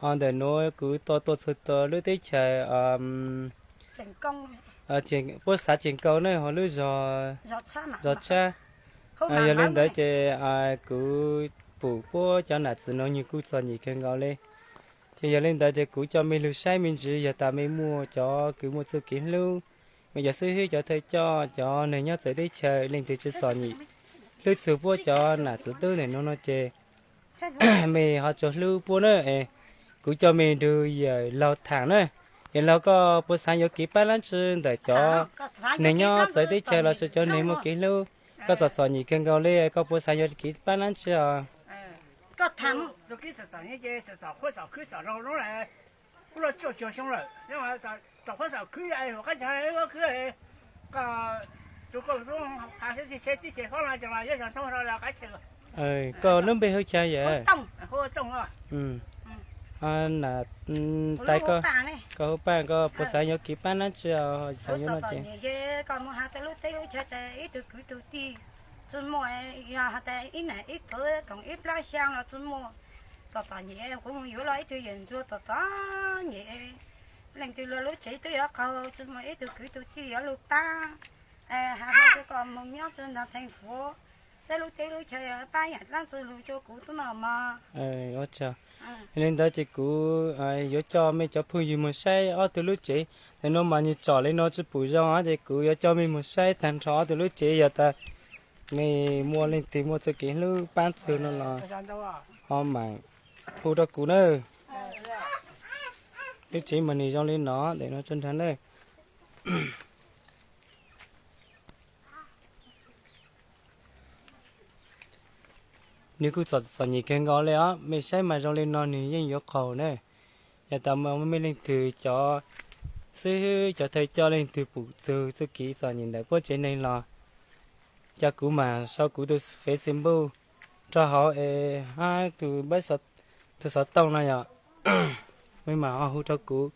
Ntawm nuav kuv tau tuaj txug lub teb chaws puab xav Tseem Kaus na, hauv lub zog Tshab. Yog li ntawd ces kuv pum puab cov nam txiv nuav nwg kuj txom nyem kawg nkaus li. Ces yog li ntawd ces kuv coj mej lug saib me ntsis, yog tas mej muaj cov kws muaj txuj kev hlub, mej cov xib hwb cov thawj coj, cov neeg nyob txawv teb chaws leej twg tsi txom nyem hlub txug puab cov nam txiv tub ntawm nuav no ces mej ho tsuas hlub puab na. Kuv coj mej nrug yawm laug tham na. Yawm laug, koj puas xaav yuav kev paab dlaab tsi ntawm cov neeg nyob txawv teb chaws lossis cov neeg muaj kev hlub? Koj txom txom nyem kawg nkaus li, koj puas xaav yuav kev paab dlaab tsi os? Koj lub npe hu cas yawm? Tais, koj hu Paaj, koj puas xaav yuav kev paab dlaab tsi os? Xaav yuav no ces tsi muaj, yog has tas ib nam ib txwv koom ib plab xyaa los tsi muaj. Txom txom nyem, kuv mus yuav los ib tug yawm ntsuag txom txom nyem. Leej twg lug lub tsev twb yuav qaug, tsi muaj ib tug kwv tug tij yuav lug paab. Has tas koj moog nyob rua nraag theej fuv, saib lub teb lub chaw paab yaam dlaab tsi lug rua kuv tub no mog. Ua tsaug. Yog li ntawd ces kuv yuav coj mej cov phooj ywg moog saib ob tug lub tsev. Ntawm nuav mas nwg tsom li no tsi pum zoo, ces kuv yuav coj mej moog saib taag nrho ob tug lub tsev, yog tas mej muaj leej twg muaj txuj kev hlub paab txug no los ho maam hu rua kuv na. Lub tsev mas nwg zoo li no, ntawm no tsi nrag na. Nwg kuj txom txom nyem kawg nkaus li os, mej saib mas zoo li no nwg yeej yuav qaug na. Yog tas mej leej twg cov xib hwb cov thawj coj leej twg pum txug txuj kev txom nyem ntawm puab tsev neeg los cov kuv maam sau kuv tug Facebook rua hauv es hab tug xov tooj no yog mej maam ho hu rua kuv.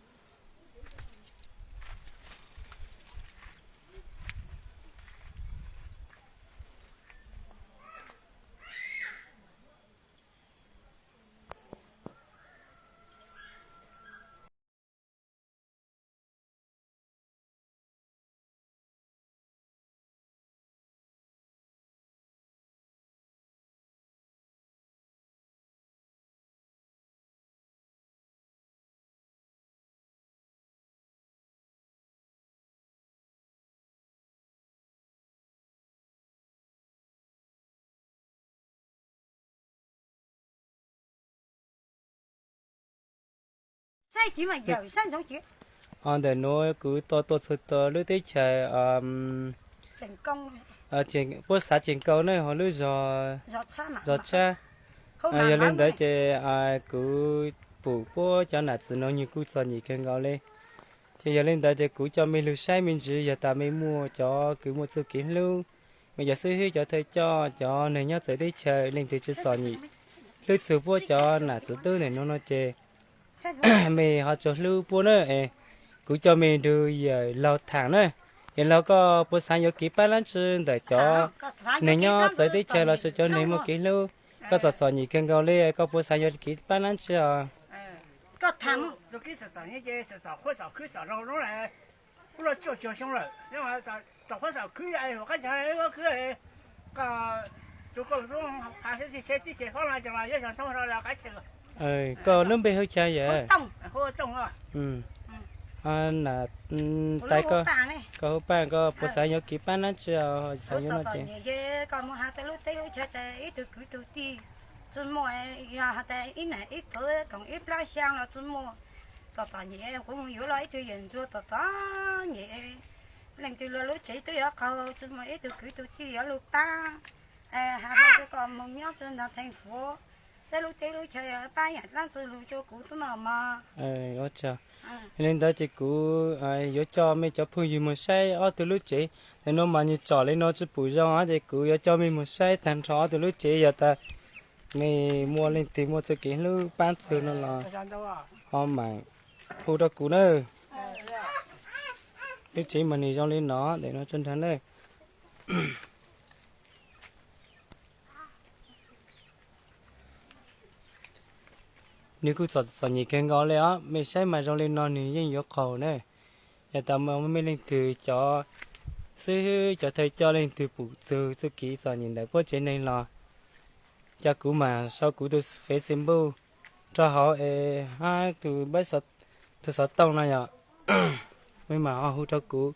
Ntawm nuav kuv tau tuaj txug lub teb chaws puab xaav Tseem Kaus na, hauv lub zog Tshab. Yog li ntawd ces kuv pum puab cov nam txiv nuav nwg kuj txom nyem kawg nkaus li. Ces yog li ntawd ces kuv coj mej lug saib me ntsis, yog tas mej muaj cov kws muaj txuj kev hlub, mej cov xib hwb cov thawj coj, cov neeg nyob txawv teb chaws leej twg tsi txom nyem hlub txug puab cov nam txiv tub ntawm nuav no ces mej ho tsuas hlub puab na. Kuv coj mej nrug yawm laug tham na. Yawm laug, koj puas xaav yuav kev paab dlaab tsi ntawm cov neeg nyob txawv teb chaws lossis cov neeg muaj kev hlub? Koj txom txom nyem kawg nkaus li, koj puas xaav yuav kev paab dlaab tsi os? Koj lub npe hu cas yawm? Tais, koj hu Paaj, koj puas xaav yuav kev paab dlaab tsi os? Xaav yuav no ces tsi muaj, yog has tas ib nam ib txwv koom ib plab xyaa los tsi muaj. Txom txom nyem, kuv mus yuav los ib tug yawm ntsuag txom txom nyem. Leej twg lug lub tsev twb yuav qaug, tsi muaj ib tug kwv tug tij yuav lug paab. Has tas koj moog nyob rua nraag theej fuv, saib lub teb lub chaw paab yaam dlaab tsi lug rua kuv tub no mog. Ua tsaug. Yog li ntawd ces kuv yuav coj mej cov phooj ywg moog saib ob tug lub tsev. Ntawm nuav mas nwg tsom li no tsi pum zoo, ces kuv yuav coj mej moog saib taag nrho ob tug lub tsev, yog tas mej muaj leej twg muaj txuj kev hlub paab txug no los ho maam hu rua kuv na. Lub tsev mas nwg zoo li no, ntawm no tsi nrag na. Nws kuj txom txom nyem kawg nkaus li os, mej saib mas zoo li no nws yeej yuav qaug na. Yog tas mej leej twg cov xib hwb cov thawj coj leej twg pum txug txuj kev txom nyem ntawm puab tsev neeg los, cov kuv mas sau kuv tus Facebook rau hauv es hab tus xov tooj no yom, mej mas ho hu rau kuv.